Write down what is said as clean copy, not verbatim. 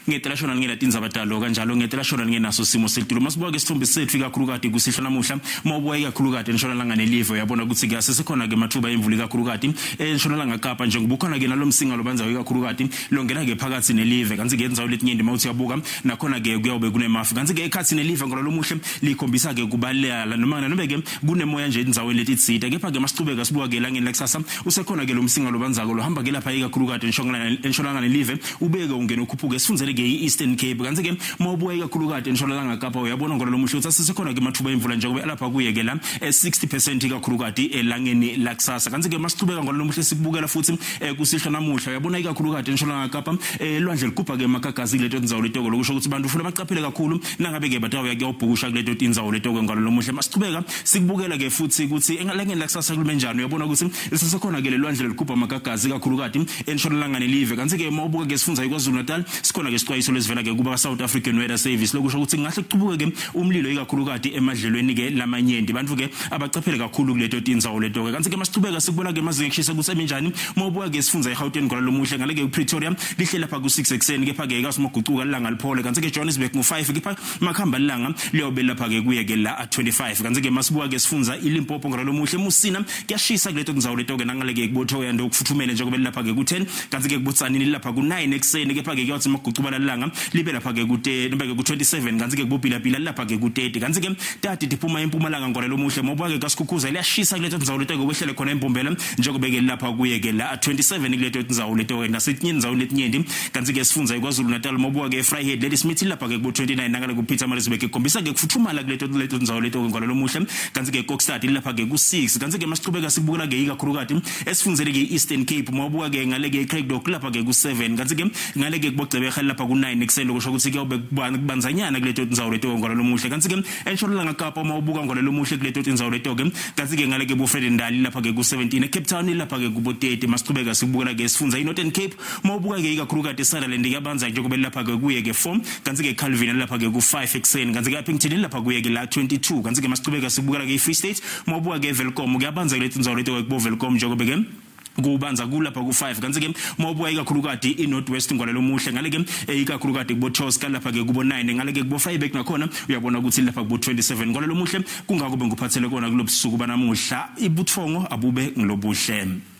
Ngetela shona ngela tindzaba talo kanjalo ngetela shona ngenaso simo selitulu. Masibuka ke sithombe sethu ikakhulukati kusihla namuhla, mawubuka ikakhulukati entshonalanga nelive uyabona ukuthi ke asesekhona ke mathuba emvula ikakhulukati entshonalanga Kapa, njengoba ukhona ke nalomsinga lobanzayo ikakhulukati longena ke phakathi nelive. Kanti ke indzawo letinyenti mawuthi uyabuka nakhona ke kuyawube kunemafu. Kanti ke ekhatsi nelive ngololomuhle likhombisa ke kubalala noma noma ke kunemoya nje endzaweni letitsite. Kepha ke masichubeka sibuka ke elangeni lakusasa, usekhona ke lomsinga lobanzako lohamba ke lapha ikakhulukati entshonalanga nelive, ubeke ungena ukhuphuke esifundzeni ke i-Eastern Cape. Kanti ke mawubuka ikakhulukati entshonalanga Kapa uyabona ngololomuhle ukuthi asesekhona ke mathuba emvula njengoba lapha kuye ke la 60% ikakhulukati elangeni lakusasa. Kanti ke masichubeka ngololomuhle sikubukela futhi kusihla namuhla, uyabona ikakhulukati entshonalanga Kapa lwandle ligubha ke emagagasi kuleto tindzawo letoko, lokusho ukuthi bantu ufuna baqaphele kakhulu nangabe ke batawuya kuyawubhukusha kuleto tindzawo letoko ngololomuhle. Masichubeka sikubukela ke futhi ukuthi elangeni lakusasa kulume njani, uyabona ukuthi lisesekhona ke lelwandle ligubha amagagasi ikakhulukati entshonalanga nelive. Kanti ke mawubuka ke sifundza iKwaZulu Natal, sikhona ke sixwayiso lesivela ke kuba South African Weather Service, lokusho ukuthi kungahle kucubuke ke umlilo ikakhulukati emadlelweni ke lamanyenti. Bantu ke abacaphele kakhulu kuleto tindzawo leto ke. Kanti ke masichubeka sikubona ke emazinga ekushisa kutsi eminjani, mawubuka ke sifundza eGauteng ngololomuhle ngale ke uPretoria lihle lapha ku6 ekuseni, kepha ke kasumagucuka ilanga liphole. Kanti ke Johannesburg ngo5, kepha makhamba ilanga liyobe lapha ke kuye ke la 25. Kanti ke masibuka ke sifundza iLimpopo ngololomuhle, Musina kuyashisa kuleto tindzawo leto ke, nangale ke kubothoya ndo kufuthumele njengoba lapha ke ku10. Kanti ke kubotsanini lapha ku9 ekuseni, kepha ke kuyawuthi magucuba lilanga libe lapha ke ku10 noma ke ku27. Kanti ke kubopilapila lapha ke ku30. Kanti ke tati tiphuma empumalanga ngololomuhle, mawubuka ke kaSikhukhuzela liyashisa kuleto tindzawo leto ke, wehlele khona embombela njengoba ke lapha kuye ke la 27 kuleto tindzawo leto ke nasetinye indzawo letinyenti. Kanti ke sifundza iKwaZulu Natal, mawubuka ke eVryheid, Ladysmith lapha ke ku29, nangale ku Pietermaritzburg ikhombisa ke kufuthumala kuleto leto tindzawo leto ke ngololomuhle. Kanti ke Kokstad lapha ke ku6. Kanti ke masichubeka sikubukela ke ikakhulukati esifundzeni ke Eastern Cape, mawubuka ke ngale ke Craigdok lapha ke ku7. Kanti ke ngale ke kubogcebeha lapha ku9 ekuseni, lokusho ukuthi kuyawube kubanzanyana kuleto tindzawo leto ngololomuhle. Kanti ke entshonalanga Kapa mawubuka ngololomuhle kuleto tindzawo leto ke, kanti ke ngale ke boVredendal lapha ke ku17, eCape Town lapha ke kubo30. Masichubeka sikubukela ke sifundza iNorthern Cape, mawubuka ke ikakhulukati eSutherland kuyabanza njengoba lapha ke kuye ke 4. Kanti ke Calvin lapha ke ku5 ekuseni. Kanti ke Upington lapha kuye ke la 22. Kanti ke masichubeka sikubukela ke iFree State, mawubuka ke Welkom kuyabanza kuleto tindzawo leto ke kubo Welkom njengoba ke kubanza kulapha ku5. Kanti ke mawubuka ikakhulukati iNorth West ngololomuhle, ngale ke ikakhulukati kubo Tosca lapha ke kubo 9, ngale ke kubo Vryburg nakhona uyabona ukuthi lapha kubo 27 ngololomuhle. Kungako benguphathele kona kulobusuku banamuhla. Ibuthongo abube ngilobuhle.